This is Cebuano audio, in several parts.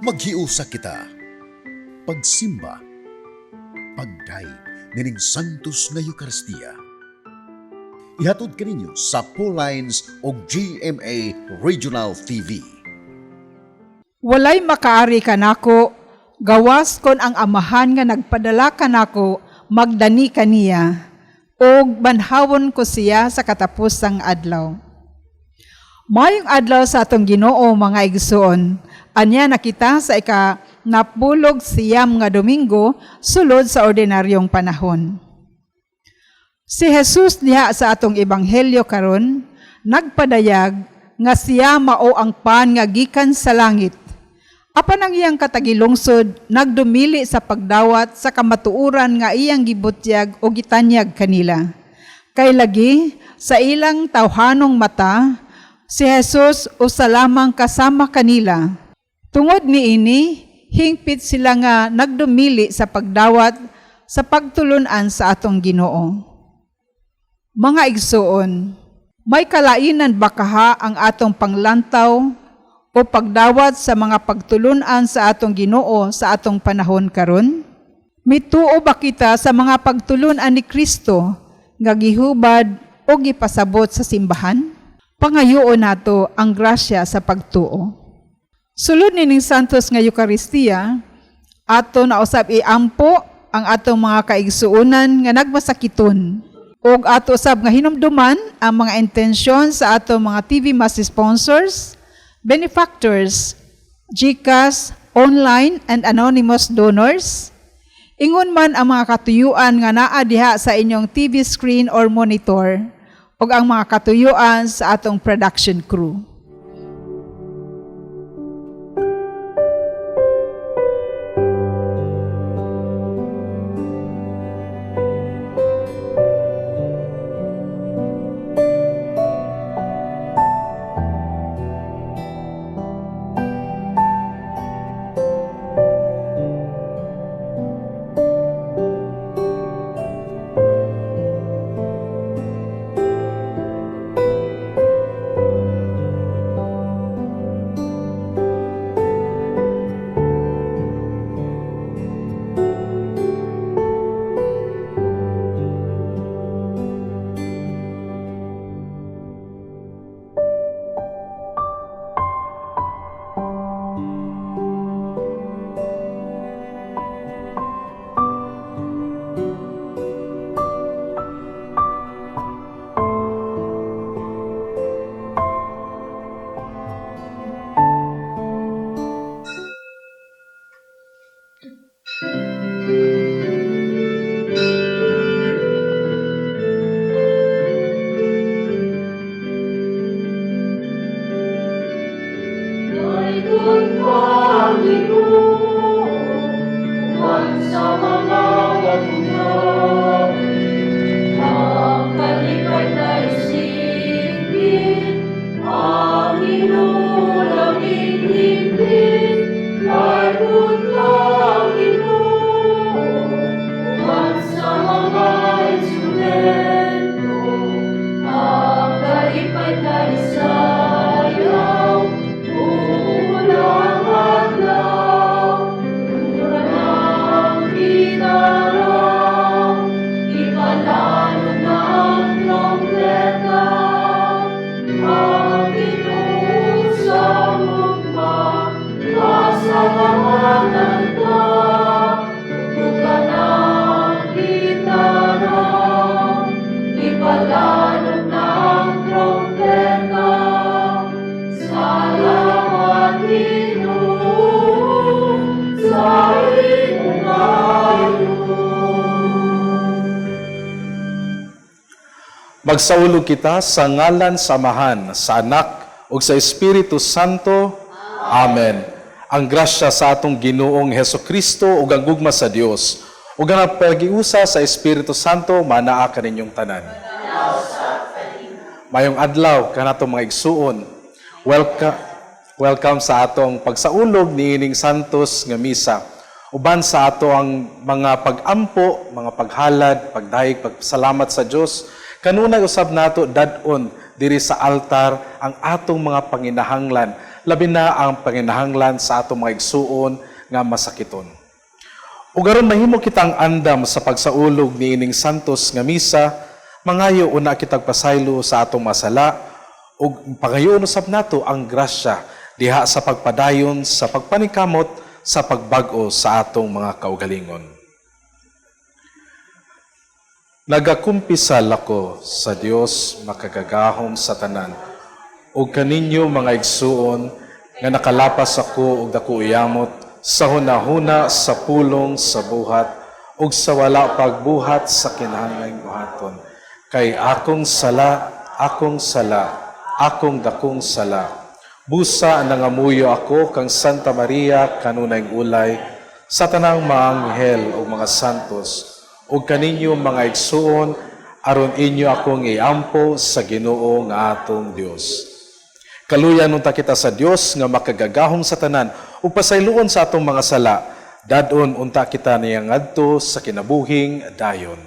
Maghiusa kita. Pagsimba. Pagdayeg nining Santos nga Eukaristiya. Ihatod kaninyo sa Lines o GMA Regional TV. Walay makaari kanako, gawas kon ang Amahan nga nagpadala kanako magdani kaniya, ug banhawon ko siya sa katapusang adlaw. Maayong adlaw sa atong Ginoo, mga igsoon. Anya nakita sa ika 89 nga Domingo sulod sa ordinaryong panahon. Si Jesus diha sa atong ebanghelyo karon nagpadayag nga siya mao ang pan nga gikan sa langit. Apan ang iyang katagilungsod nagdumili sa pagdawat sa kamatuoran nga iyang gibutyag o gitanyag kanila. Kay lagi sa ilang tawhanong mata, si Jesus usa lamang kasama kanila. Tungod niini, hingpit sila nga nagdumili sa pagdawat sa pagtulunan sa atong Ginoo. Mga igsuon, may kalainan ba kaha ang atong panglantaw o pagdawat sa mga pagtulunan sa atong Ginoo sa atong panahon karon? Mituo ba kita sa mga pagtulunan ni Kristo nga gihubad o gipasabot sa simbahan? Pangayoon nato ang grasya sa pagtuo. Sulod nining Santos nga Eukaristiya, ato na usab iampo ang atong mga kaigsuonan nga nagmasakiton ug ato usab nga hinumduman ang mga intensyon sa atong mga TV Mass sponsors, benefactors, GCash, online and anonymous donors. Ingon man ang mga katuyuan nga naa diha sa inyong TV screen or monitor ug ang mga katuyuan sa atong production crew. Magsaulog kita sa ngalan sa Amahan, sa Anak, ug sa Espiritu Santo. Amen. Ang grasya sa atong Ginoong Heso Kristo ug ang gugma sa Dios ug ang pag-iusa sa Espiritu Santo manaa kaninyong tanan. Mayong adlaw kanato, mga igsuon. Welcome sa atong pagsaulog niining Santos nga Misa. Uban sa ato ang mga pag-ampo, mga paghalad, pagdayeg, pagpasalamat sa Dios. Kanunay usab nato dad-on diri sa altar ang atong mga panginahanglan, labi na ang panginahanglan sa atong mga igsuon nga masakiton. Ug aron mahimo kitang andam sa pagsaulog niining santos nga misa, mangayo una kitag pasaylo sa atong masala ug pangayoon usab nato ang grasya diha sa pagpadayon sa pagpaningkamot sa pagbag-o sa atong mga kaugalingon. Nagakumpisal ako sa Dios makagagahom sa tanan ug kaninyo, mga igsuon, nga nakalapas ako og dako yamot sa hunahuna, sa pulong, sa buhat ug sa wala pagbuhat sa kinahanglang buhaton, kay akong sala, akong sala, akong dakong sala. Busa nangamuyo ako kang Santa Maria, kanunayng ulay, sa tanang mga anghel ug mga santos, ug kaninyo, mga igsuon, aron inyo akong iampo sa Ginoo nga atong Dios. Kaluyan unta kita sa Dios nga makagagahom sa tanan ug pasayloon sa atong mga sala. Dad-on unta kita niya ngadto sa kinabuhing dayon.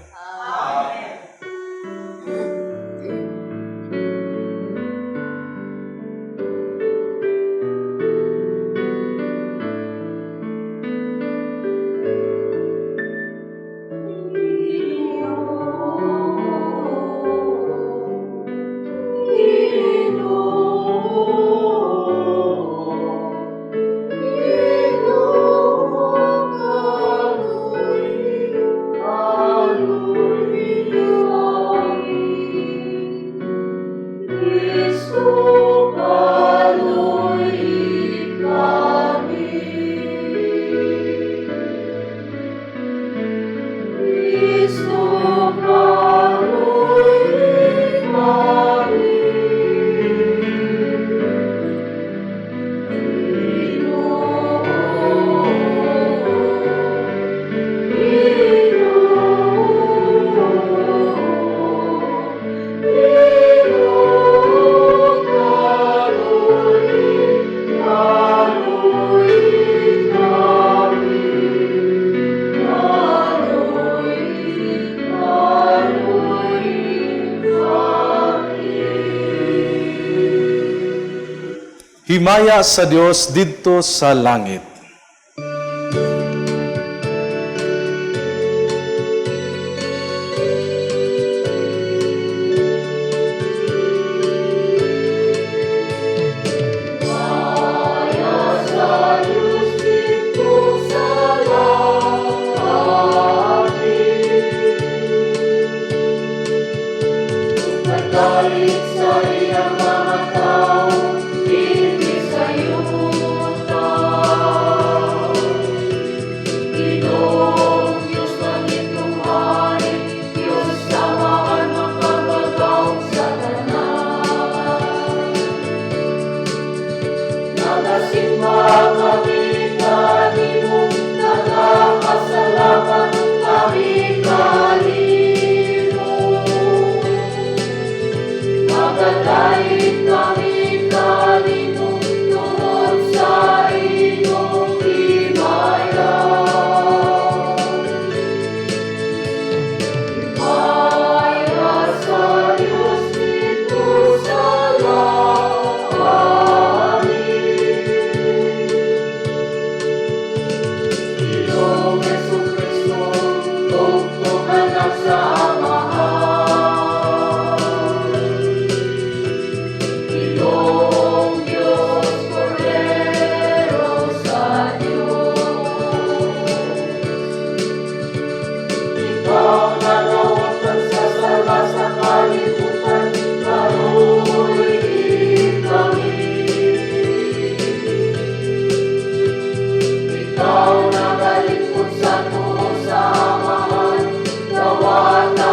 Himaya sa Dios didto sa langit. Pagdalit sa iyang mga tao, dinhi sa yuta. Ginoong Diyos langitong hari, Diyos Amahan makagagahom sa tanan. Nagasimba kami kanimo, nagapasalamat kami kanimo. Magadayeg kami kanimo tungod sa imong himaya. Himaya sa Diyos didto sa langit. Ginoong Jesu-Kristo, bugtong anak sa Amahan. Ginoong Diyos, Kordero sa Diyos. Ikaw nagawat sa sala sa kalibutan, kaluy-i kami. Ikaw nagalikod sa tuo sa Amahan, dawata.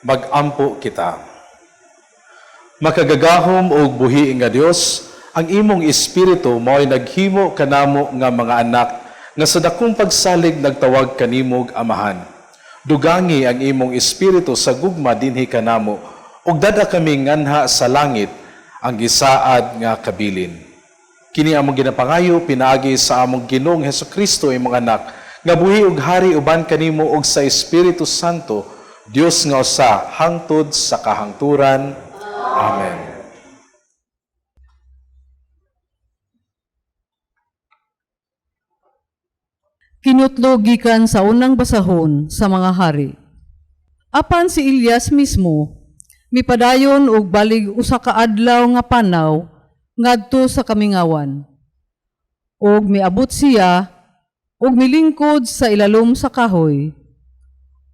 Magampo kita. Makagagahom ug buhi nga Dios, ang imong espiritu mao'y naghimo kanamo nga mga anak nga sa dakong pagsalig nagtawag kanimog Amahan. Dugangi ang imong espiritu sa gugma dinhi kanamo ug dad-a kami nganha sa langit, ang gisaad nga kabilin. Kini among ginapangayo pinaagi sa among Ginoong Hesukristo, imong Anak, nga buhi ug hari uban kanimo ug sa Espiritu Santo, Dios nga usa hangtod sa kahangturan. Amen. Kinutlo gikan sa unang basahon sa Mga Hari. Apan si Elias mismo mipadayon og balig usa ka adlaw nga panaw ngadto sa kamingawan. Og miabot siya og milingkod sa ilalom sa kahoy.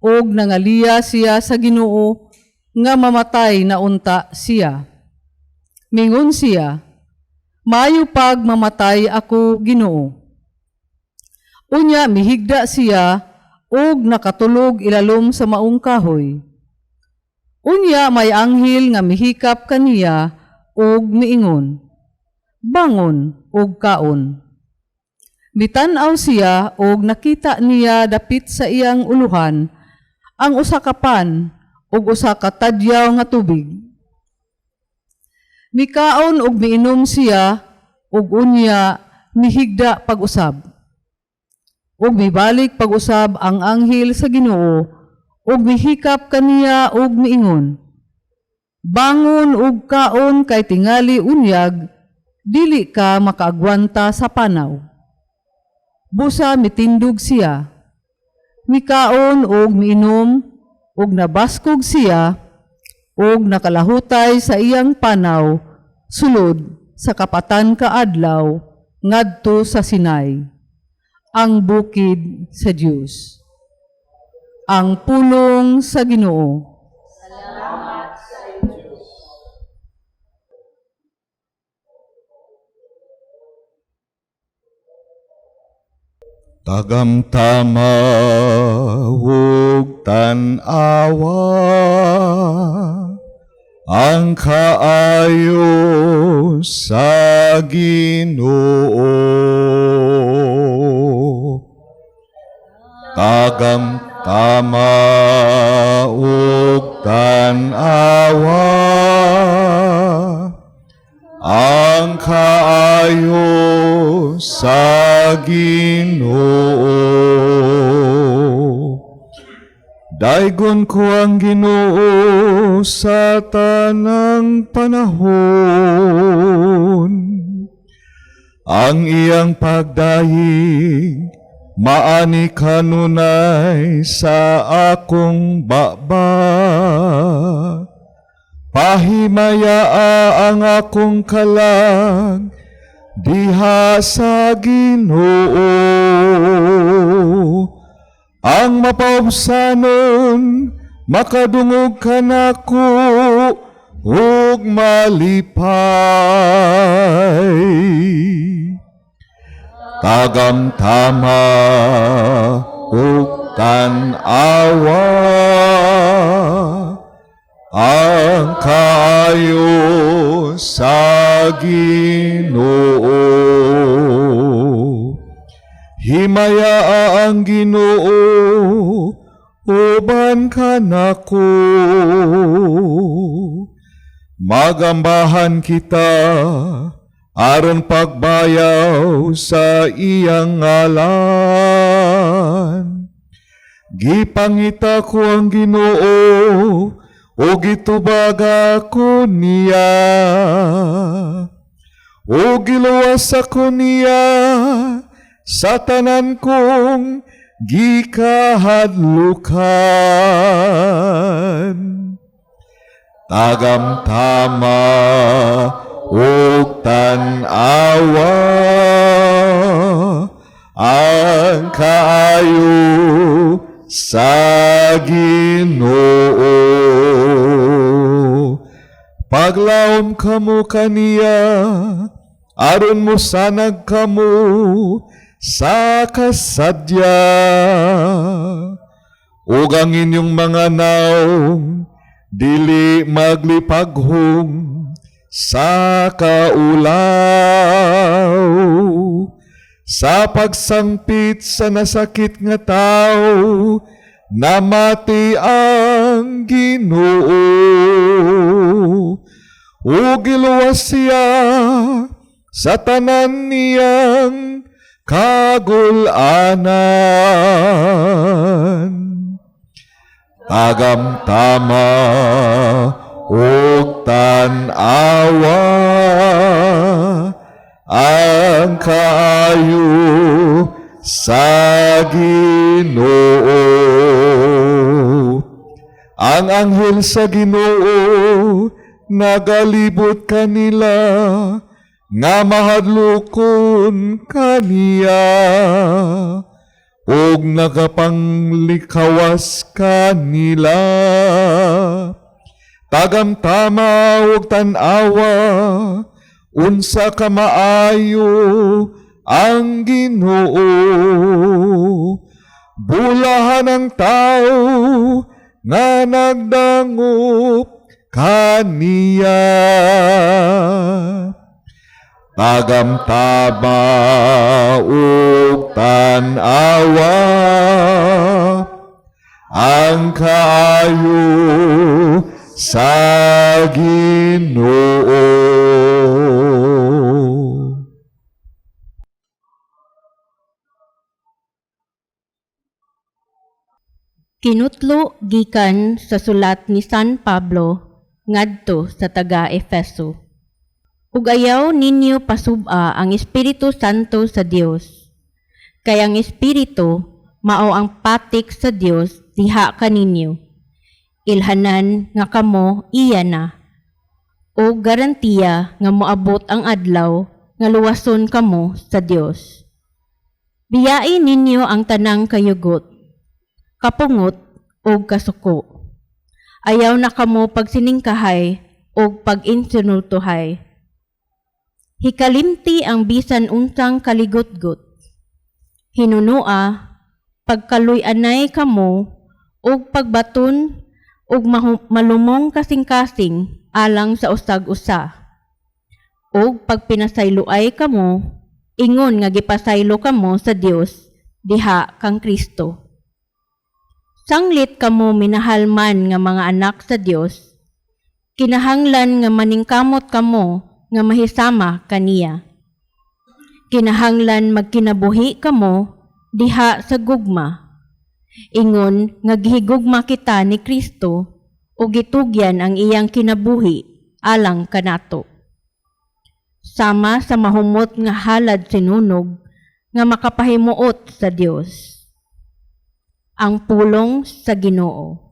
Og nangaliya siya sa Ginoo nga mamatay na unta siya. Mingon siya, "Maayo pag mamatay ako, Ginoo." Unya mihigda siya ug nakatulog ilalom sa maong kahoy. Unya may anghel nga mihikap kaniya ug miingon, "Bangon ug kaon." Mitan-aw siya ug nakita niya dapit sa iyang uluhan ang usa ka pan ug usa ka tadyaw nga tubig. Mikaon ug miinom siya ug unya mihigda pag-usab. Ug mibalik pag-usab ang anghel sa Ginoo ug mihikap kaniya ug miingon, "Bangon ug kaon kay tingali unyag dili ka makaagwanta sa panaw." Busa mitindog siya. Mikaon ug miinom ug nabaskog siya ug nakalahutay sa iyang panaw sulod sa kapatan ka adlaw ngadto sa Sinai, ang bukid sa Dios. Ang pulong sa Ginoo. Tagamtama ug tan-awa ang kaayo sa Ginoo. Tagamtama ug tan-awa ang kaayo sa Ginoo. Daygon ko ang Ginoo sa tanang panahon. Ang iyang pagdayeg maani kanunay sa akong baba. Pahimayaa ang akong kalag diha sa Ginoo. Ang mapaubsanon makadungog kanako ug malipay. Tagamtama ug tan-awa ang kaayo sa Ginoo. Himayaa ang Ginoo uban kanako. Magambahan kita aron pagbayaw sa iyang ngalan. Gipangita ko ang Ginoo o gitubag ako niya. O giluwas ako niya sa tanan kong gikahadlukan. Tagamtama ug tan-awa ang kaayo sa Ginoo. Paglaom kamo kaniya, aron mo sanag kamo sa kasadya. Ug ang inyong mga naong Dili maglipaghong sa kaulaw, sa pagsangpit sa nasakit nga tao, namati ang Ginoo. Ug giluwas siya sa tanan niyang kagulanan. Tagamtama ug tan-awa ang kaayo sa Ginoo. Ang anghel sa Ginoo nagalibot kanila nga mahadlokon kaniya ug nagapanglikawas kanila. Tagamtama ug tan-awa unsa ka maayo ang Ginoo. Bulahan ang tao nga nagdangop kaniya. Tagamtama ug tan-awa ang kaayo sa Ginoo. Kinutlo gikan sa sulat ni San Pablo ngadto sa taga Efeso. Ug ayaw ninyo pasub-a ang Espiritu Santo sa Dios. Kay ang Espiritu mao ang patik sa Dios diha kaninyo. Ilhanan nga kamo iya na, o garantiya nga moabot ang adlaw nga luwason kamo sa Dios. Biyai ninyo ang tanang kayugot, kapungot ug kasuko. Ayaw na kamo pagsiningkahay ug pag-insinultuhay. Hikalimti ang bisan unsang kaligutgot. Hinunua, pagkaluy-anay kamo ug pagbaton ug malumong kasing-kasing alang sa usag-usa. Ug pagpinasayloay kamo, ingon nga gipasaylo kamo sa Dios diha kang Kristo. Sanglit kamo minahalman nga mga anak sa Dios, kinahanglan nga maningkamot kamo nga mahisama kaniya. Kinahanglan magkinabuhi kamo diha sa gugma. Ingon nga gihigugma kita ni Kristo ug gitugyan ang iyang kinabuhi alang kanato. Sama sa mahumot nga halad sinunog nga makapahimuot sa Dios. Ang pulong sa Ginoo.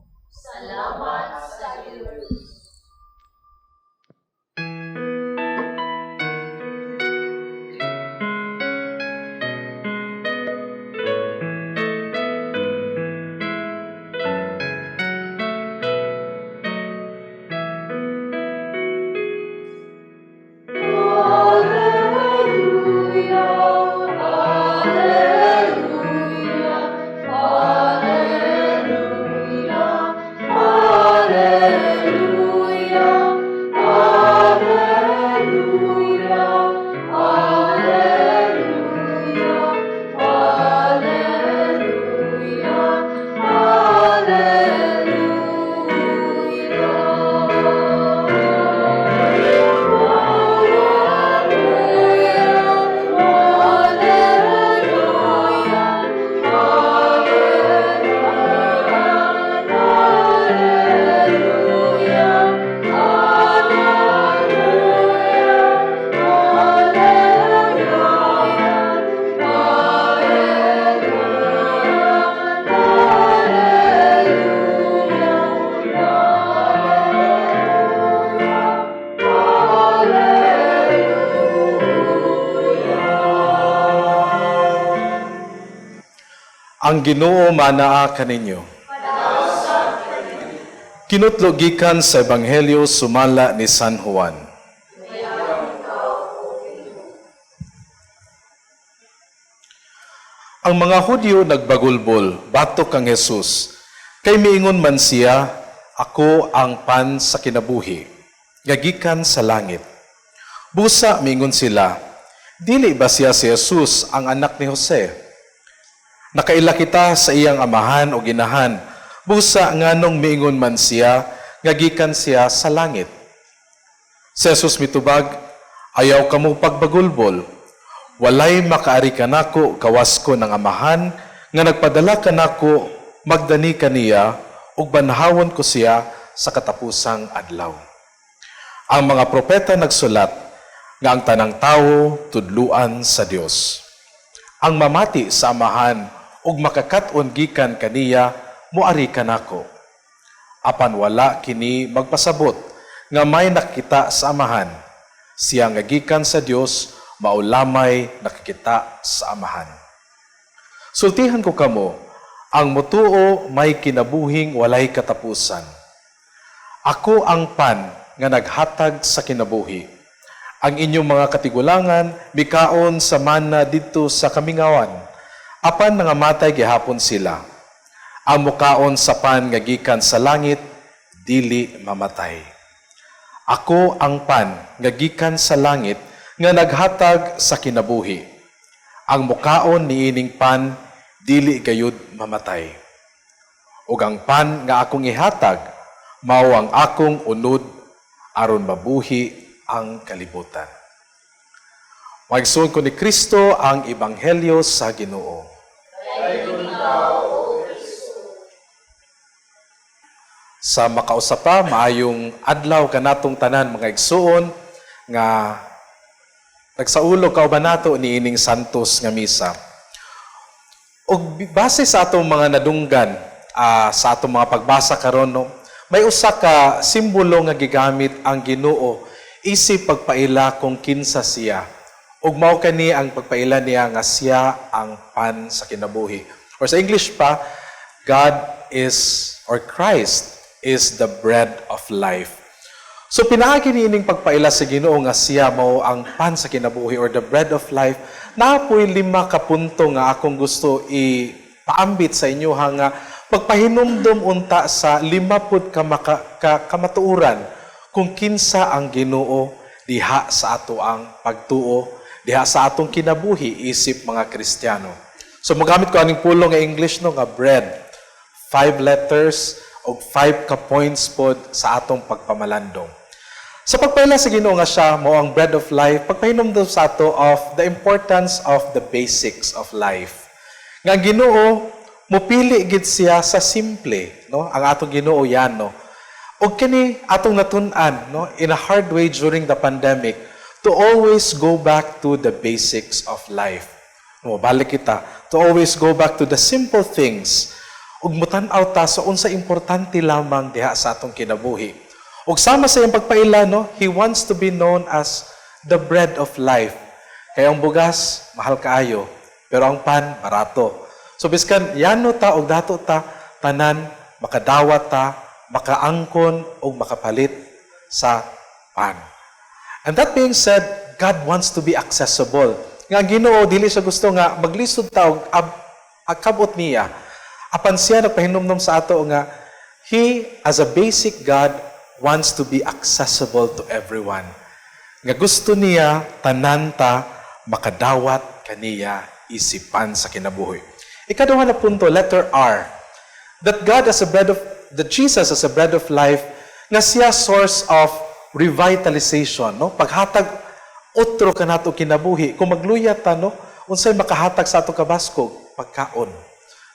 Ang Ginoo manaa kaninyo. Kinutlo gikan sa Ebanghelyo sumala ni San Juan. Ang mga Hudyo nagbagulbol batok kang Jesus. Kay miingon man siya, "Ako ang pan sa kinabuhi, nga gikan sa langit." Busa mingon sila, "Dili ba siya si Jesus, ang anak ni Jose? Nakaila kita sa iyang amahan o ginahan. Busa nganong miingon man siya nga gikan siya sa langit?" Si Jesus mitubag, "Ayaw kamo pagbagulbol. Walay makaari kanako gawas kon ang Amahan nga nagpadala kanako magdani kaniya, ug banhawon ko siya sa katapusang adlaw. Ang mga propeta nagsulat nga ang tanang tawo tudluan sa Dios. Ang mamati sa Amahan ug makakat-on gikan kaniya moari kanako. Apan wala kini magpasabot nga may nakita sa Amahan. Siya nga gikan sa Dios mao lamay nakakita sa Amahan. Sultihan ko kamo, ang mutuo may kinabuhing walay katapusan. Ako ang pan nga naghatag sa kinabuhi. Ang inyong mga katigulangan mikaon sa mana didto sa kamingawan, apan nangamatay gihapon sila. Ang mukaon sa pan nga gikan sa langit, dili mamatay. Ako ang pan nga gikan sa langit nga naghatag sa kinabuhi. Ang mukaon niining pan, dili gayud mamatay. Ug ang pan nga akong ihatag, mao ang akong unod aron mabuhi ang kalibutan." Mga ko ni Kristo, ang Ebanghelyo sa Ginoo. Sa makausa pa, maayong adlaw kanatong tanan, mga igsuon nga nagsaulog kauban nato niining Santos nga Misa. Og base sa atong mga nadunggan sa atong mga pagbasa karon, no, may usa ka simbolo nga gigamit ang Ginoo isip pagpaila kung kinsa siya. Ug mao kani ang pagpaila niya nga siya ang pan sa kinabuhi. Or sa English pa, God is or Christ is the bread of life. So pinaagi niining pagpaila sa Ginoo nga siya mao ang pan sa kinabuhi or the bread of life, naa poy lima ka punto nga akong gusto ipaambit sa inyo ha, nga pagpahinumdom unta sa lima pud ka kamatuoran kung kinsa ang Ginoo diha sa ato ang pagtuo, diha sa atong kinabuhi isip mga Kristiyano. So mogamit ko aning pulong nga English, no, nga bread. Five letters o five ka points pod sa atong pagpamalandong. Sa pagpaila sa Ginoo nga siya mao ang bread of life, pagpahinumdom sa ato of the importance of the basics of life. Nga ang Ginoo mupili gid siya sa simple, no? Ang atong Ginoo yan, no. Ug kini atong natun-an, no, in a hard way during the pandemic, to always go back to the basics of life. No, balik kita to always go back to the simple things ug mutan-aw ta sa unsa importante lamang diha sa atong kinabuhi. Ug sama sa iyang pagpaila, no, he wants to be known as the bread of life. Kaya ang bugas, mahal kaayo, pero ang pan, barato. So biskan yano ta og dato ta, tanan makadawat ta, makaangkon og makapalit sa pan. And that being said, God wants to be accessible. Nga ang Ginoo dili siya gusto nga maglisod ta og kabot niya. Apan siya nagpahinumdom sa ato nga He, as a basic God, wants to be accessible to everyone. Nga gusto niya tanan ta makadawat kaniya isip pan sa kinabuhi. Ikaduha na punto, letter R. That God as a bread of, that Jesus as a bread of life, nga siya source of revitalization, no? Paghatag otro kanato kinabuhi. Kung magluya ta, no, unsay makahatag sa ato kabaskog? Pagkaon.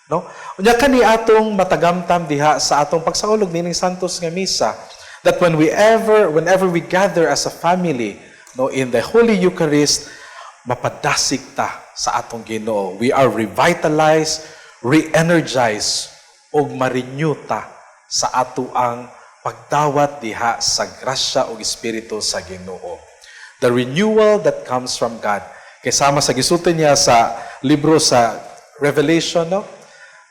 No? Unya kani atong matagamtam diha sa atong pagsaulog nining Santos nga Misa, that whenever we gather as a family, no, in the Holy Eucharist, mapadasig ta sa atong Ginoo. We are revitalized, re-energized ug ma-renew ta sa ato ang pagdawat diha sa grasya ug espiritu sa Ginoo. The renewal that comes from God. Kay sama sa gisulti niya sa libro sa Revelation, no,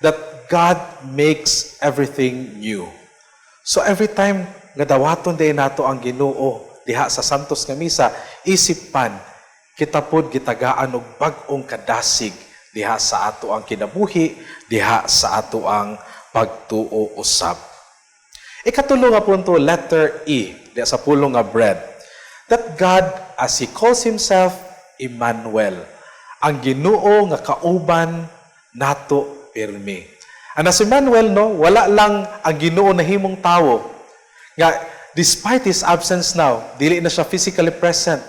that God makes everything new. So every time nga dawaton day nato ang Ginoo diha sa Santos nga Misa, isip pan, kita pod gitagaan og bag-ong kadasig diha sa ato ang kinabuhi, diha sa ato ang pagtuo usab. Ikatulo nga punto, letter E, diha sa pulong nga bread. That God, as He calls Himself, Emmanuel, ang Ginoo nga kauban nato pirmi. And as Emmanuel, no, wala lang ang Ginoo nahimong tawo. Nga, despite His absence now, dili na siya physically present,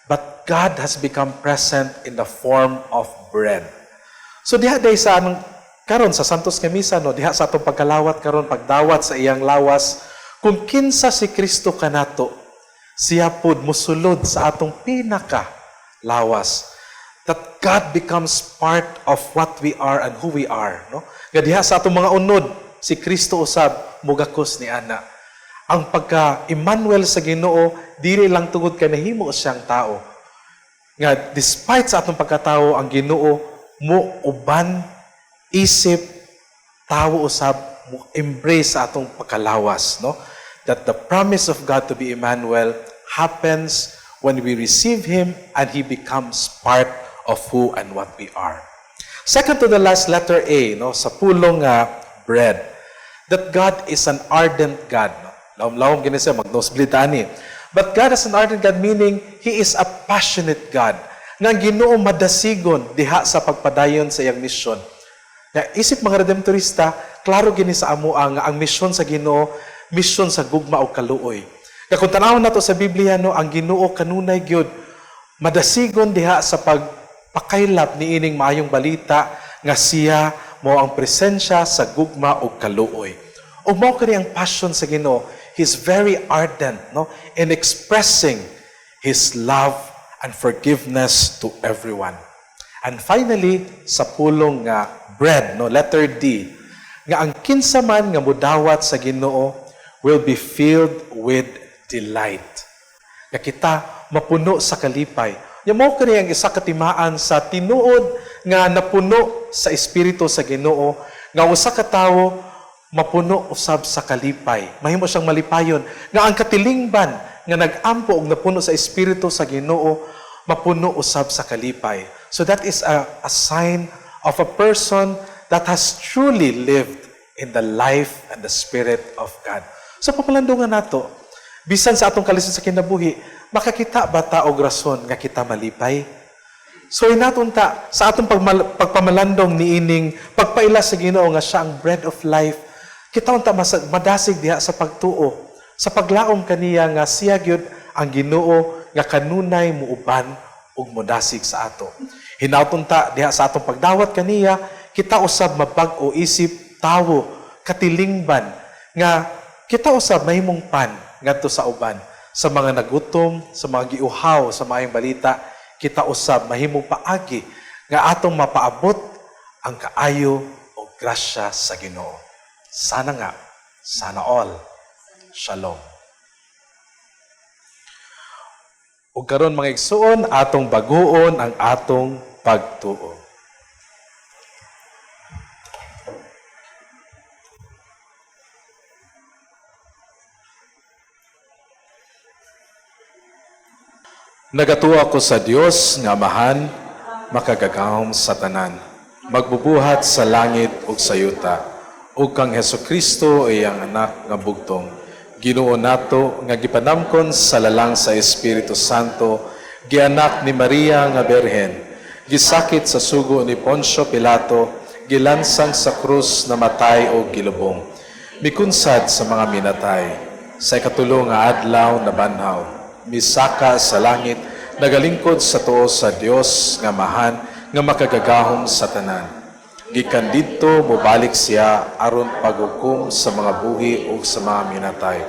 but God has become present in the form of bread. So diha day sa anong karon sa Santos nga Misa, no, diha sa atong pagkalawat karon, pagdawat sa iyang lawas, kung kinsa si Kristo kanato, siya pod mosulod sa atong pinaka lawas, that God becomes part of what we are and who we are, no? Nga diha sa atong mga unod, si Kristo usab mugakos ni ana. Ang pagka Emmanuel sa Ginoo, dili lang tungod kay nahimo siyang tao, nga despite sa atong pagkatao, ang Ginoo mo uban isip tawo usab, mo embrace sa atong pagkalawas, no? That the promise of God to be Emmanuel happens when we receive Him and He becomes part of who and what we are. Second to the last, letter A, no, sa pulong nga bread, that God is an ardent God, no? Lawom-lawom gini siya, mag-nosebleed ani. But God is an ardent God, meaning He is a passionate God. Nga ang Ginoo madasigon diha sa pagpadayon sa iyang misyon. Nga isip mga Redemptorista, klaro gini sa amo ang misyon sa Ginoo, misyon sa gugma o kaluoy. Nga kung tanawon nato sa Biblia, no, ang Ginoo kanunay gyud madasigon diha sa pagpakaylap niining maayong balita nga siya mo ang presensya sa gugma ug kaluoy. Ug mao kani ang passion sa Ginoo. He's very ardent, no, in expressing His love and forgiveness to everyone. And finally, sa pulong nga bread, no, letter D, nga ang kinsa man nga mudawat sa Ginoo will be filled with delight. Nga kita mapuno sa kalipay. Nya mao kani ang isa ka timaan sa tinuod nga napuno sa espiritu sa Ginoo, nga usa ka tawo mapuno usab sa kalipay. Mahimo siyang malipayon nga ang katilingban nga nag-ampo og napuno sa espiritu sa Ginoo mapuno usab sa kalipay. So that is a sign of a person that has truly lived in the life and the spirit of God. So pamalandungan nato, bisan sa atong kalisod sa kinabuhi, makakita ba ta og rason nga kita malipay? So hinaton ta sa atong pagpamalandong niining pagpaila sa Ginoo nga siya ang bread of life, kita unta madasig diha sa pagtuo, sa paglaom kaniya nga siya gyud ang Ginoo nga kanunay muuban ug modasig sa ato. Hinaton ta diha sa atong pagdawat kaniya, kita usab mabag-o isip tawo, katilingban nga kita usab mahimong pan ngadto sa uban, sa mga nagutom, sa mga giuhaw sa maayong balita. Kita usab mahimong paagi nga atong mapaabot ang kaayo o grasya sa Ginoo. Sana nga, sana all. Shalom. Ug karon, mga igsuon, atong baguon ang atong pagtuo. Nagatuo ako sa Dios nga Amahan, makagagahom sa tanan, magbubuhat sa langit ug sa yuta, ug kang Hesukristo, iyang anak nga bugtong, Ginoo nato, nga gipanamkon sa lalang sa Espiritu Santo, gianak ni Maria nga Berhen, gisakit sa sugo ni Poncio Pilato, gilansang sa krus, namatay o gilubong, mikunsad sa mga minatay, sa ikatulo nga adlaw nabanhaw, misaka sa langit, nagalingkod sa tuo sa Dios nga Amahan nga makagagahom sa tanan. Gikan didto mobalik siya aron paghukom sa mga buhi ug sa mga minatay.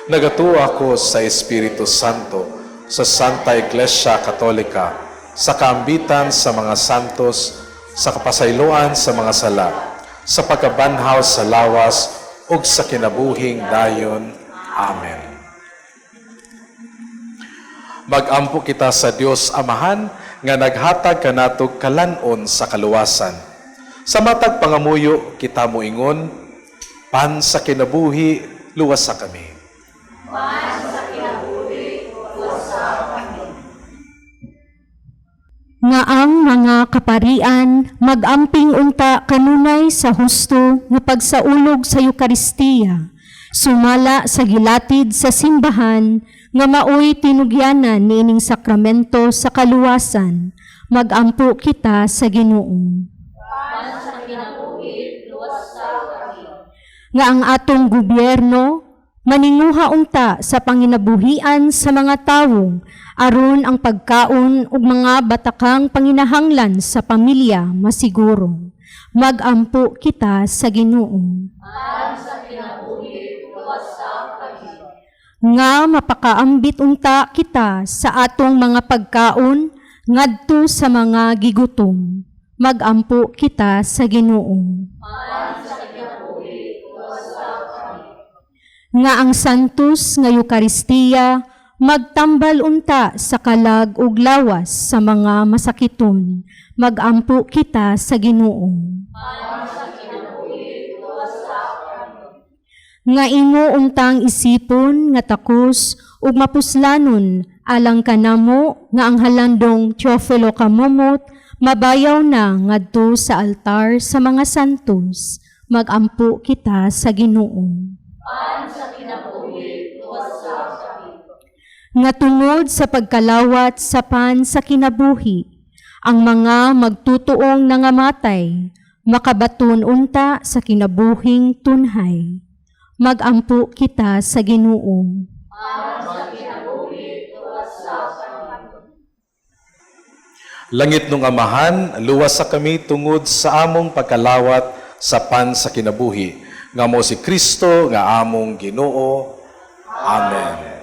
Nagatuo ako sa Espiritu Santo, sa Santa Iglesia Katolika, sa kaambitan sa mga santos, sa kapasayloan sa mga sala, sa pagkabanhaw sa lawas ug sa kinabuhing dayon. Amen. Magampo kita sa Dios Amahan nga naghatag kanato kalan-on sa kaluwasan. Sa matag pangamuyo kita moingon, Pan sa kinabuhi, luwasa kami. Nga ang mga kaparian magamping unta kanunay sa husto nga pagsaulog sa Eukaristiya. Sumala sa gilatid sa simbahan nga maoy tinugyanan niining sakramento sa kaluwasan, magampo kita sa Ginoo. Nga ang atong gobyerno maninguha unta sa panginabuhian sa mga tawo aron ang pagkaon ug mga batakang panginahanglan sa pamilya masiguro. Magampo kita sa Ginoo. Nga mapakaambit unta kita sa atong mga pagkaon ngadto sa mga gigutom. Magampo kita sa Ginoo. Nga ang Santos nga Eukaristiya magtambal unta sa kalag ug lawas sa mga masakiton. Magampo kita sa Ginoo. Nga imo untang isipon nga takos ug mapuslanon alang kanamo nga ang halandong Teofilo Kamomot mabayaw na ngadto sa altar sa mga santos. Magampo kita sa Ginoo. Nga tungod sa pagkalawat sa pan sa kinabuhi, ang mga magtutuong nangamatay, makabaton unta sa kinabuhing tunhay. Magampo kita sa Ginoo. Langit nung Amahan, luwas sa kami tungod sa among pagkalawat sa pan sa kinabuhi. Nga mo si Kristo, nga among Ginoo. Amen.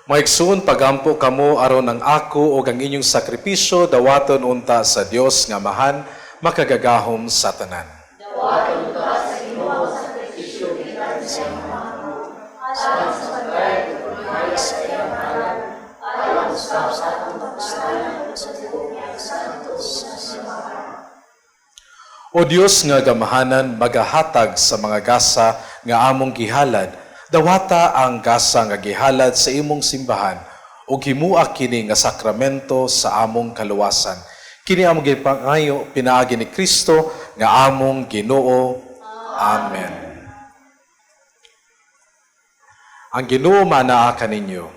Maigsoon, pagampo kamo aron ang ako o ang inyong sakripisyo dawaton unta sa Dios nga Amahan makagagahom sa tanan. O Dios nga gamahanan magahatag sa mga gasa nga among gihalad, dawata ang gasa nga gihalad sa imong simbahan ug himua kini nga sakramento sa among kaluwasan. Kini among gipangayo pinaagi ni Kristo nga among Ginoo. Amen. Ang Ginoo manaa kaninyo.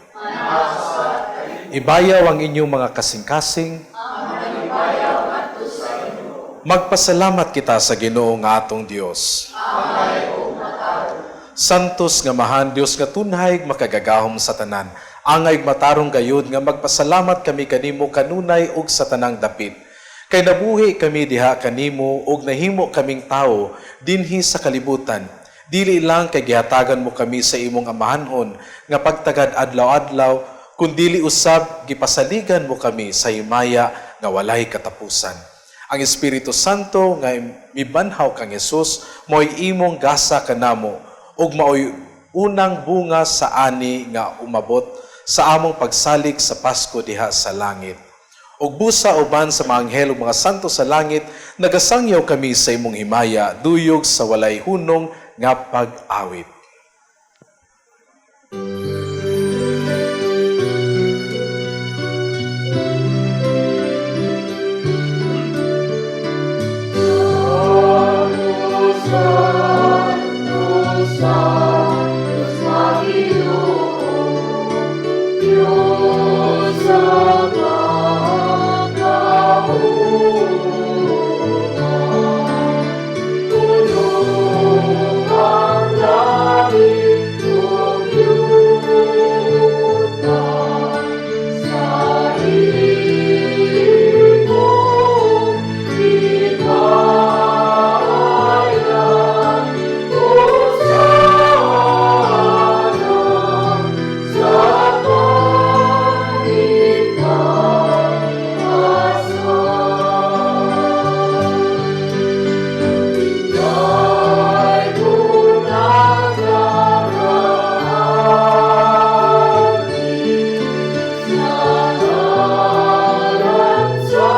Ibayaw ang inyong mga kasing-kasing. Magpasalamat kita sa Ginoo nga atong Dios. Santos nga Amahan, Dios nga tunhay makagagahom sa tanan. Angay matarong gayud nga magpasalamat kami kanimo kanunay ug sa tanang dapit. Kay nabuhi kami diha kanimo ug nahimo kaming tawo dinhi sa kalibutan. Dili lang kay gihatagan mo kami sa imong amahanhon nga pagtagad adlaw-adlaw, kundili usab gipasaligan mo kami sa himaya nga walay katapusan. Ang Espiritu Santo nga mibanhaw kang Hesus mo'y imong gasa kanamo ug maoy unang bunga sa ani nga umabot sa among pagsalig sa Pasko diha sa langit. Ug busa uban sa mga anghel ug mga santo sa langit, nagasangyaw kami sa imong himaya, duyog sa walay hunong nga pag-awit. Santo, sa Ginoo, Diyos sa pagkauna. Puno ang langit ug yuta sa imong himaya. Hosana sa pangitaasan. Kay unang nagaagi sa ngalan sa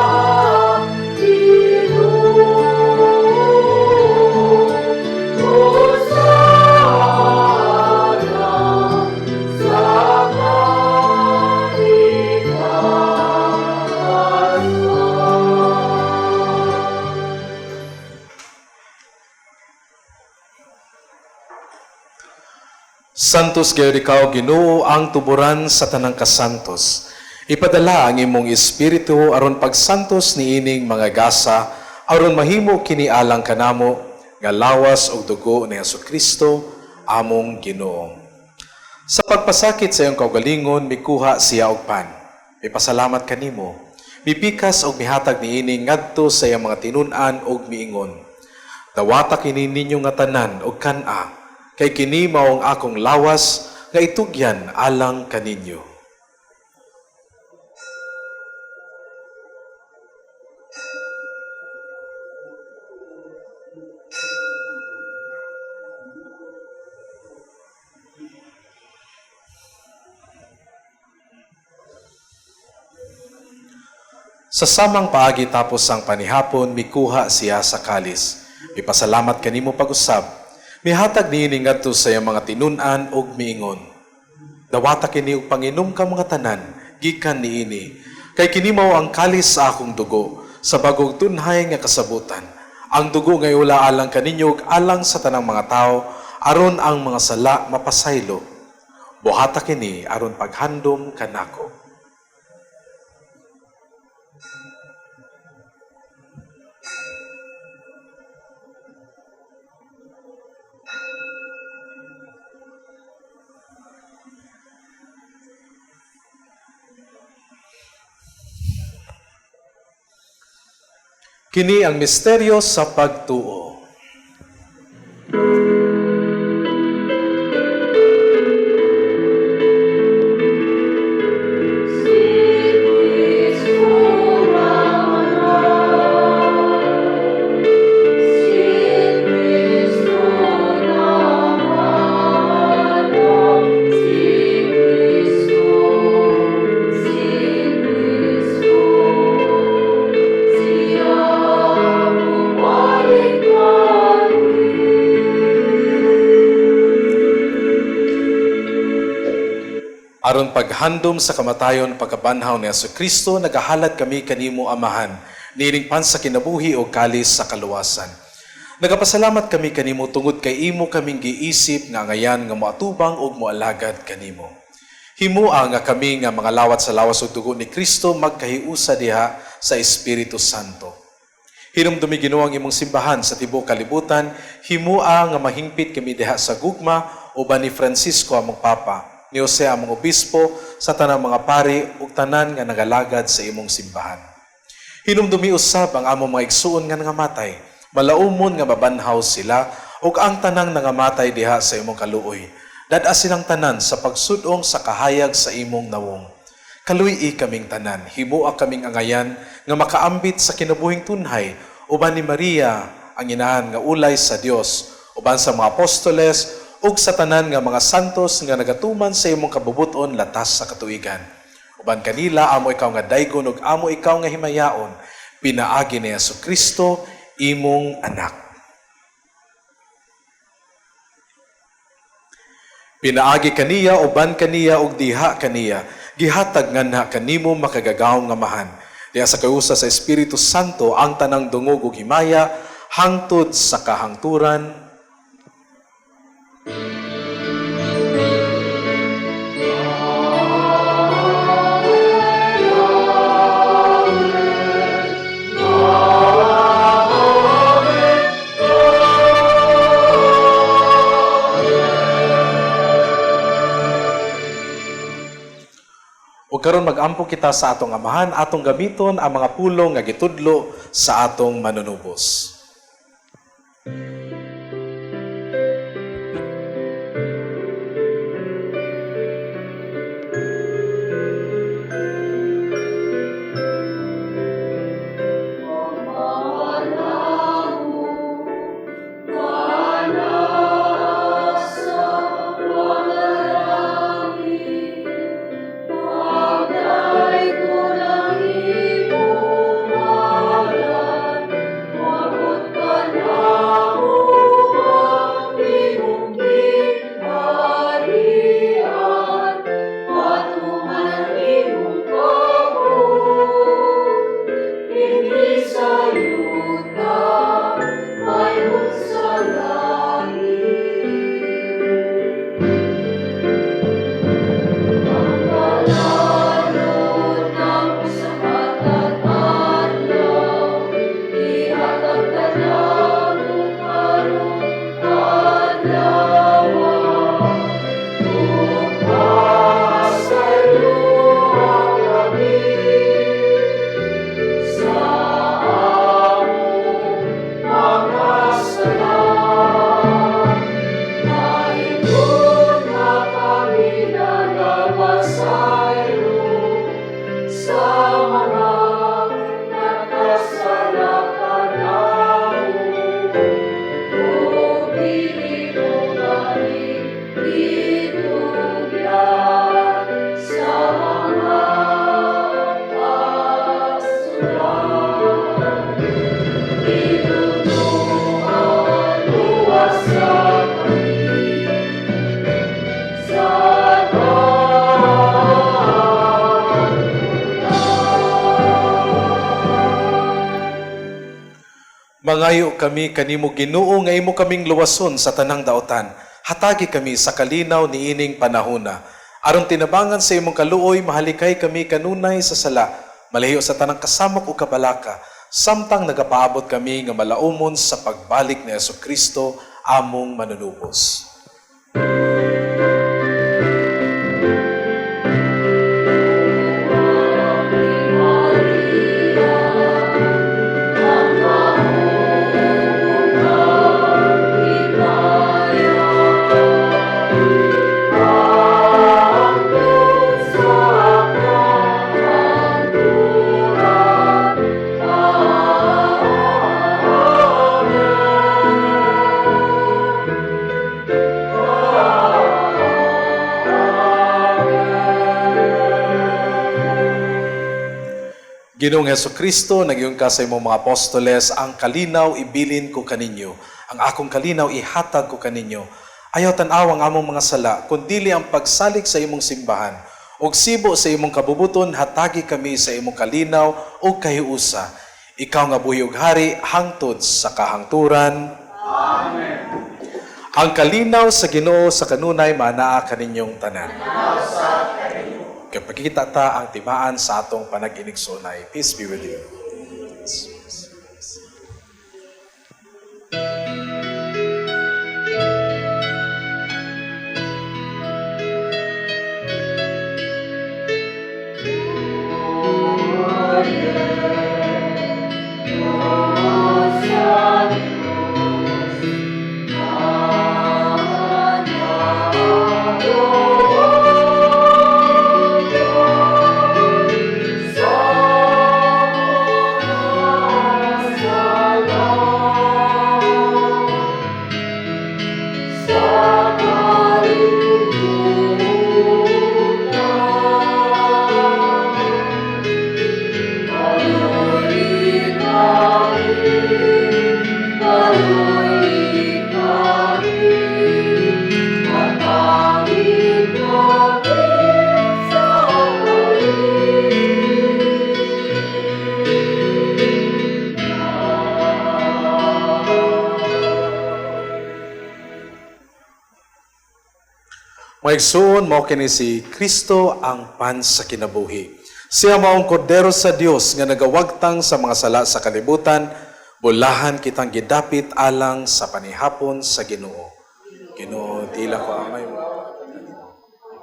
Ginoo. Hosana sa pangitaasan. Santos gayon ikaw, Ginoo, ang tuburan sa tanang kasantos. Ipadala ang imong espiritu aron pagsantos niining mga gasa, aron mahimo kini alang kanamo nga lawas ug dugo ni Hesukristo among Ginoo. Sa pagpasakit sa iyang kaugalingon, mikuha siya og pan. Mipasalamat kanimo. Mipikas og mihatag niini ngadto sa iyang mga tinun-an og miingon. Dawata kini ninyo nga tanan og kan-a, kay kini mao ang akong lawas nga itugyan alang kaninyo. Sa samang paagi tapos ang panihapon, mikuha siya sa kalis. Mipasalamat kanimo pag-usab. Mihatag niini ngadto sa iyang mga tinun-an ug miingon. Dawata kini og panginom ka mga tanan, gikan niini. Kay kini mao ang kalis sa akong dugo, sa bagong tunhay nga kasabutan. Ang dugo nga iula alang kaninyo ug alang sa tanang mga tawo, aron ang mga sala mapasaylo. Buhata kini aron paghandom kanako. Kini ang misteryo sa pagtuo. Si Kristo naman, si Kristo naman, si Kristo, si Kristo, siya bumalik Aron paghandom sa kamatayon pagkabanhaw ni Kristo, nagahalad kami kanimo Amahan, niining pan sa kinabuhi o kalis sa kaluwasan. Nagapasalamat kami kanimo tungod kay imo kaming giisip nga angayan nga moatubang ug moalagad kanimo. Himua nga kami nga mga lawat sa lawas ug dugo ni Kristo magkahiusa diha sa Espiritu Santo. Hinumdumi, Ginoo, ang imong simbahan sa tibuok kalibutan, himua nga mahingpit kami diha sa gugma uban ni Francisco among Papa, ni Jose among Obispo, sa tanang mga pari ug tanan nga nagalagad sa imong simbahan. Hinumdumi usab ang among mga igsuon nga nangamatay, malaumon nga mabanhaw sila ug ang tanang nangamatay diha sa imong kaluoy. Dad-a silang tanan sa pagsud-ong sa kahayag sa imong nawong. Kaluy-i kaming tanan, himua kaming angayan nga makaambit sa kinabuhing tunhay uban ni Maria ang inahan nga ulay sa Dios, uban sa mga apostoles ug sa tanan nga mga santos nga nagatuman sa imong kabubuton latas sa katuigan. Uban kanila amo ikaw nga daygon ug amo ikaw nga himayaon pinaagi ni Hesus Kristo imong anak. Pinaagi kaniya, uban kaniya ug diha kaniya, gihatag nganha kanimo makagagahom nga Amahan. Diha sa kayusa sa Espiritu Santo ang tanang dungog ug himaya hangtod sa kahangturan. Ug karon magampo kita sa atong Amahan, atong gamiton ang mga pulong nga gitudlo sa atong manunubos. Mangayo kami kanimo, Ginoo, nga imo kaming luwason sa tanang daotan. Hatagi kami sa kalinaw niining panahona. Aron tinabangan sa imong kaluoy, mahalikay kami kanunay sa sala, malahiyo sa tanang kasamok ug kabalaka, samtang nagapaabot kami nga malaumon sa pagbalik ni Hesus Kristo among manunubos. Ginoong Hesus Kristo, nag-ingon ka sa imong mga apostoles, "Ang kalinaw ibilin ko kaninyo, ang akong kalinaw ihatag ko kaninyo." Ayaw tan-aw ang among mga sala, kundili ang pagsalig sa imong simbahan. Og sibo sa imong kabubuton, hatagi kami sa imong kalinaw ug kahiusa. Ikaw nga buhi ug hari hangtod sa kahangturan. Amen. Ang kalinaw sa Ginoo sa kanunay manaa kaninyong tanan. Kay pagkita ta ang timaan sa atong panag-inigsoonay. Peace be with you. Peace, peace, peace. Mga igsoon, mao kini si Kristo ang pan sa kinabuhi. Siya maong kordero sa Dios nga nagawagtang sa mga sala sa kalibutan, bulahan kitang gidapit alang sa panihapon sa Ginoo. Ginoo, dila ko angay mo.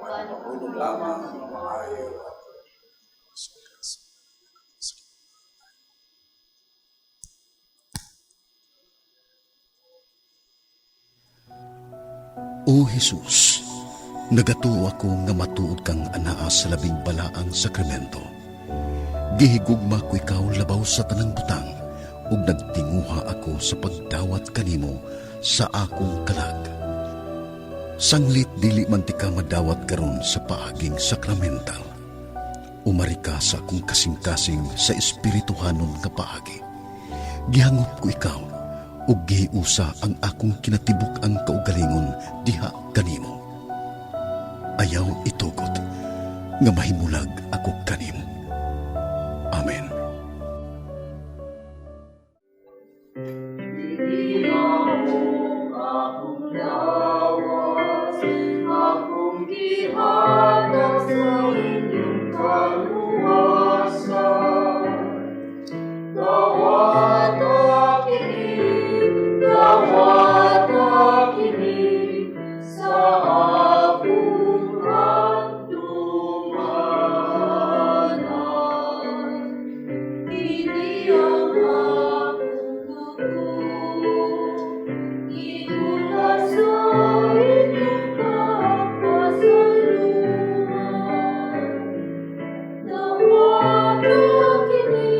Pagulong lamang ang maayo. O Jesus, nagatuo ako nga matuod kang anaa sa labing balaang sakramento. Gihigugma ko ikaw labaw sa tanang butang ug nagtinguha ako sa pagdawat kanimo sa akong kalag. Sanglit dili man ti ka madawat karon sa paaging sakramental. Umari ka sa akong kasing-kasing sa espirituhanon nga paagi. Gihangop ko ikaw ug gihiusa ang akong kinatibuk-ang kaugalingon diha kanimo. Ayaw itugot nga mahimulag ako kanimo. Amen. Akong lawas, akong gihatag sa inyong kaluwasan. Dawata kini, dawata kini, sa akong handumanan. Kini ang akong dugo, giula sa inyong kapasaluhan. Dawata kini,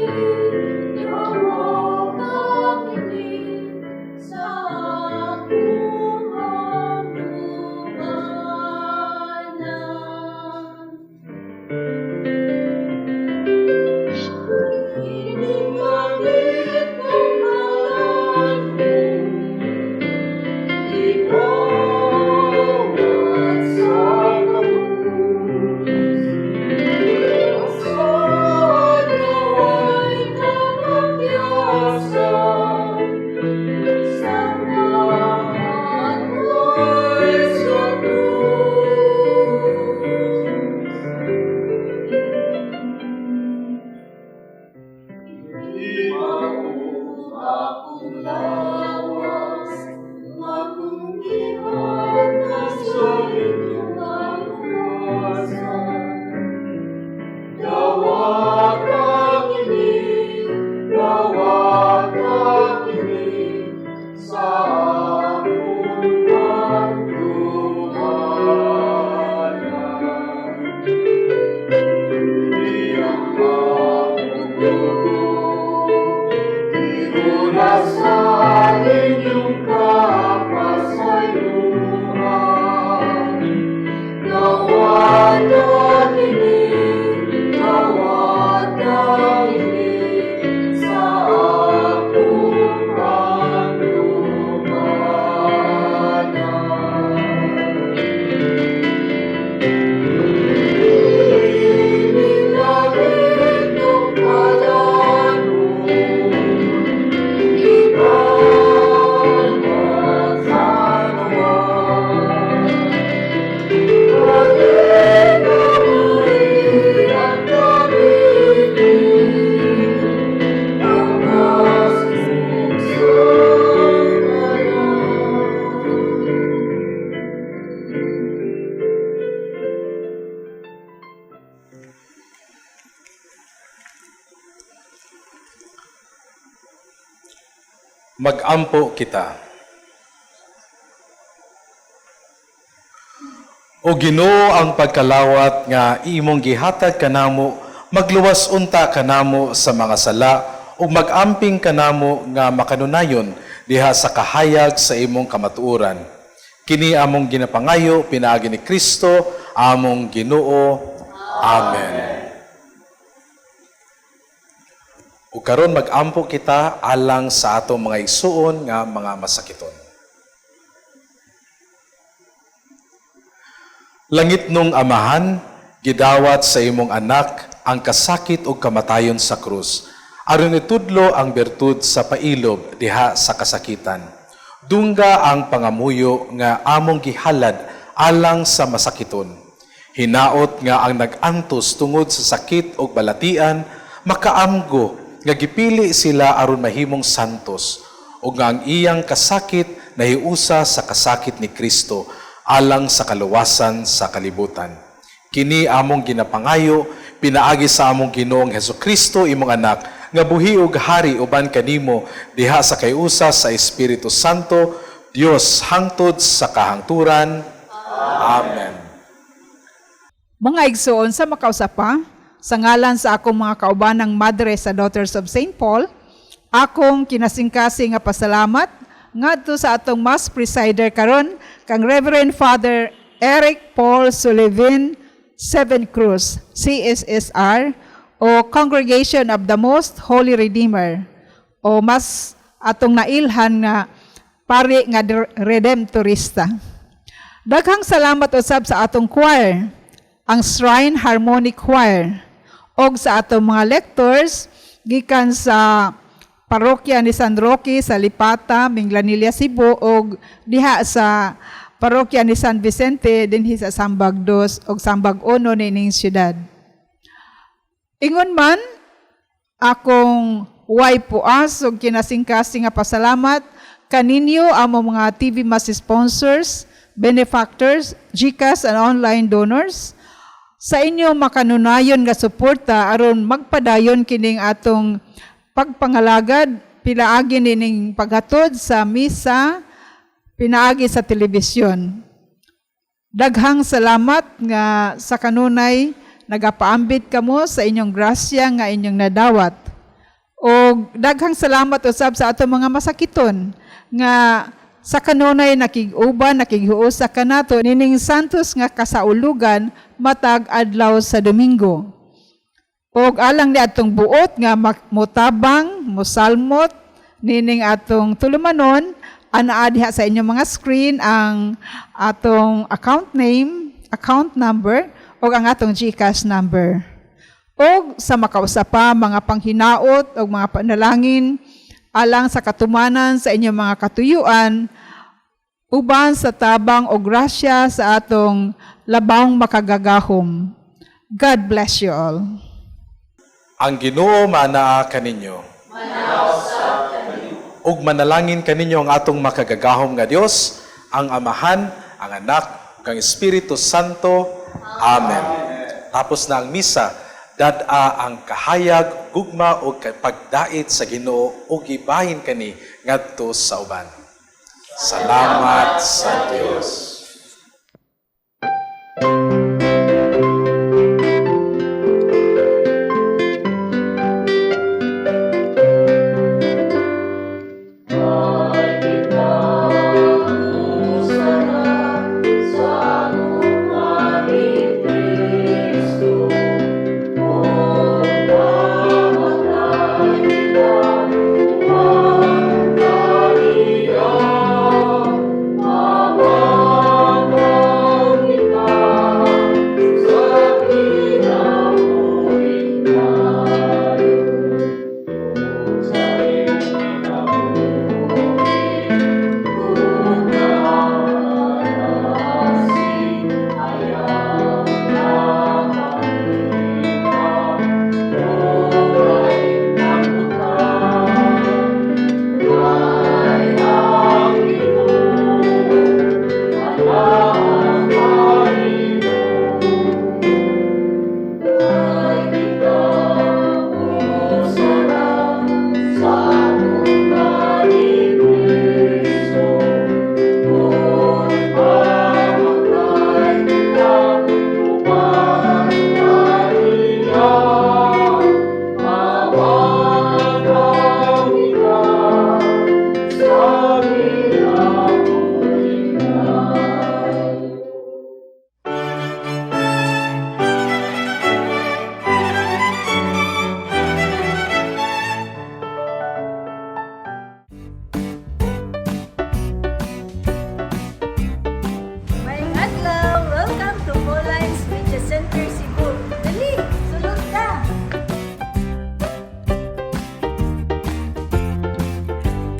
dawata kini, sa akong handumanan. Iningagit ng malanong, ibawat sa krus. Sa nawa'y namakyasa, sa mamatay sa krus. Akong lawas, akong gihatag sa inyong kaluwasan. Dawata kini, dawata kini, sa akong handumanan. Iyang akong dugo, giula sa inyong kapasayloan. Dawata kini, dawata kini, sa akong handumanan. Inilagit ng palanon, ibawat sa naman. Magampo kita. O Ginoo, ang pagkalawat nga imong gihatag kanamo, magluwas unta kanamo sa mga sala ug magamping kanamo nga makanunayon diha sa kahayag sa imong kamatuoran. Kini among ginapangayo pinaagi ni Kristo among Ginoo. Amen. Ug karon magampo kita alang sa atong mga igsuon nga mga masakiton. Langit nung Amahan, gidawat sa imong anak ang kasakit ug kamatayon sa krus. Aron itudlo ang bertud sa pailob diha sa kasakitan. Dungga ang pangamuyo nga among gihalad alang sa masakiton. Hinaot nga ang nag-antos tungod sa sakit o balatian, makaamgo nga gipili sila aron mahimong santos, ug nga ang iyang kasakit nahiusa sa kasakit ni Kristo alang sa kaluwasan sa kalibutan. Kini among ginapangayo pinaagi sa among Ginoong Hesukristo, imong anak, nga buhi ug hari uban kanimo diha sa kayusa sa Espiritu Santo, Dios hangtod sa kahangturan. Amen. Mga igsoon, sa makausa pa, sa ngalan sa akong mga kaubanang madre sa Daughters of St. Paul, akong kinasingkasing nga pasalamat ngadto sa atong mass presider karon, kang Reverend Father Eric Paul Sullivan Seven Cruz, CSSR, o Congregation of the Most Holy Redeemer, o mas atong nailhan nga pari nga Redemptorista. Daghang salamat usab sa atong choir, ang Shrine Harmonic Choir, og sa atong mga lectors gikan sa Parokya ni San Roque sa Lipata, Minglanilla, Cebu, og diha sa Parokya ni San Vicente dinhi sa Sambag 2 og Sambag 1 nining syudad. Ingon man akong way puas og kinasingkasing nga pasalamat kaninyo, among mga TV Mass sponsors, benefactors, GCash and online donors, sa inyo makanunayon nga suporta aron magpadayon kining atong pagpangalagad pinaagi nining paghatod sa misa pinaagi sa telebisyon. Daghang salamat nga sa kanunay nagapaambit kamo sa inyong grasya nga inyong nadawat. O daghang salamat usab sa atong mga masakiton nga sa kanunay nakig-uban, nakighuosa kanato nining santos nga kasaulugan matag adlaw sa Domingo. Og alang ni atong buot nga motabang, mosalmot nining atong tulumanon, anaa diha sa inyong mga screen ang atong account name, account number, o ang atong GCash number. Og sa makausa pa, mga panghinaot o mga panalangin alang sa katumanan sa inyong mga katuyuan, uban sa tabang o grasya sa atong labang makagagahom. God bless you all. Ang Ginoo manaa kaninyo. Ug manalangin kaninyo ang atong makagagahom nga Dios, ang Amahan, ang Anak, ug ang Espiritu Santo. Amen. Tapos na ang misa, dad-a ang kahayag, gugma ug pagdait sa Ginoo ug gibahin kani ngadto sa uban. Salamat sa Dios. Sa gugma ni Kristo, ug mamatay kita uban kaniya. Amen.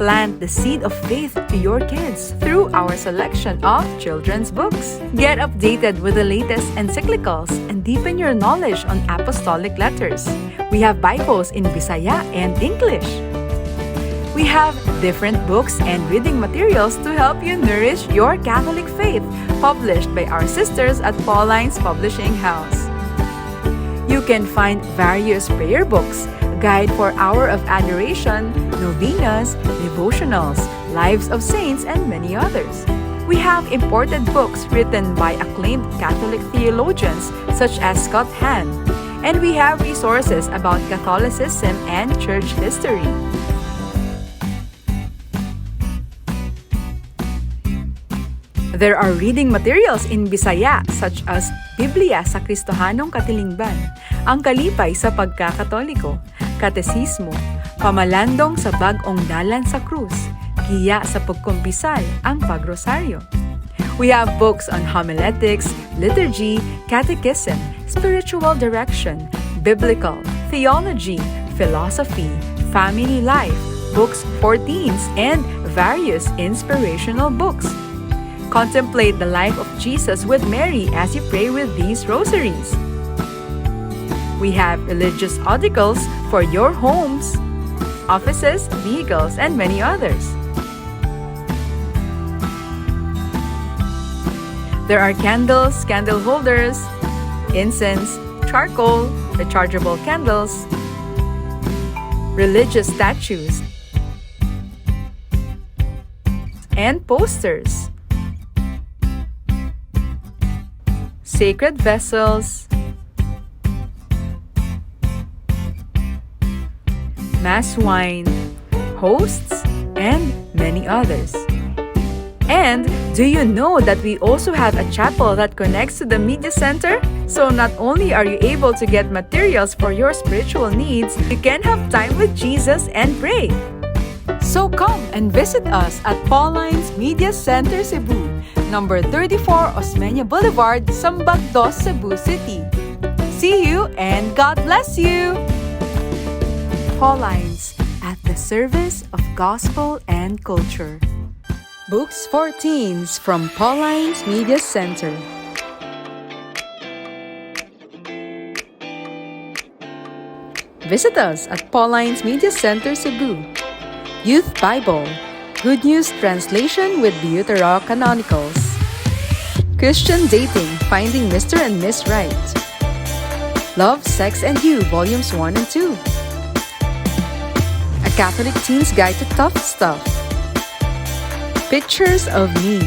Plant the seed of faith to your kids through our selection of children's books. Get updated with the latest encyclicals and deepen your knowledge on apostolic letters. We have Bibles in Bisaya and English. We have different books and reading materials to help you nourish your Catholic faith, published by our sisters at Pauline's Publishing House. You can find various prayer books, guide for Hour of Adoration, novenas, devotionals, lives of saints, and many others. We have imported books written by acclaimed Catholic theologians such as Scott Hahn, and we have resources about Catholicism and church history. There are reading materials in Bisaya such as Biblia sa Kristohanong Katilingban, Ang Kalipay sa Pagkakatoliko, Katesismo, Pamalandong sa Bag-ong Dalan sa Krus, Giya sa Pagkumpisal, Ang Pagrosaryo. We have books on homiletics, liturgy, catechism, spiritual direction, biblical, theology, philosophy, family life, books for teens, and various inspirational books. Contemplate the life of Jesus with Mary as you pray with these rosaries. We have religious articles for your homes, offices, vehicles, and many others. There are candles, candle holders, incense, charcoal, rechargeable candles, religious statues, and posters. Sacred vessels, mass wine, hosts, and many others. And do you know that we also have a chapel that connects to the media center? So not only are you able to get materials for your spiritual needs, you can have time with Jesus and pray. So come and visit us at Pauline's Media Center Cebu, number 34 Osmeña Boulevard, Sambag Dos, Cebu City. See you and God bless you! Pauline's at the service of gospel and culture. Books for Teens from Pauline's Media Center. Visit us at Pauline's Media Center, Cebu. Youth Bible, Good News Translation with Deuterocanonicals. Christian Dating, Finding Mr. and Miss Right. Love, Sex, and You, Volumes 1 and 2. A Catholic Teen's Guide to Tough Stuff. Pictures of Me.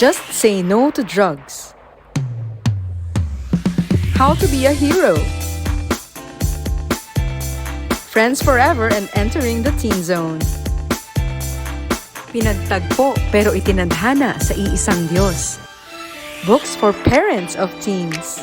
Just Say No to Drugs. How to Be a Hero. Friends Forever and Entering the Teen Zone. Pinagtagpo pero itinadhana sa iisang Diyos. Books for Parents of Teens.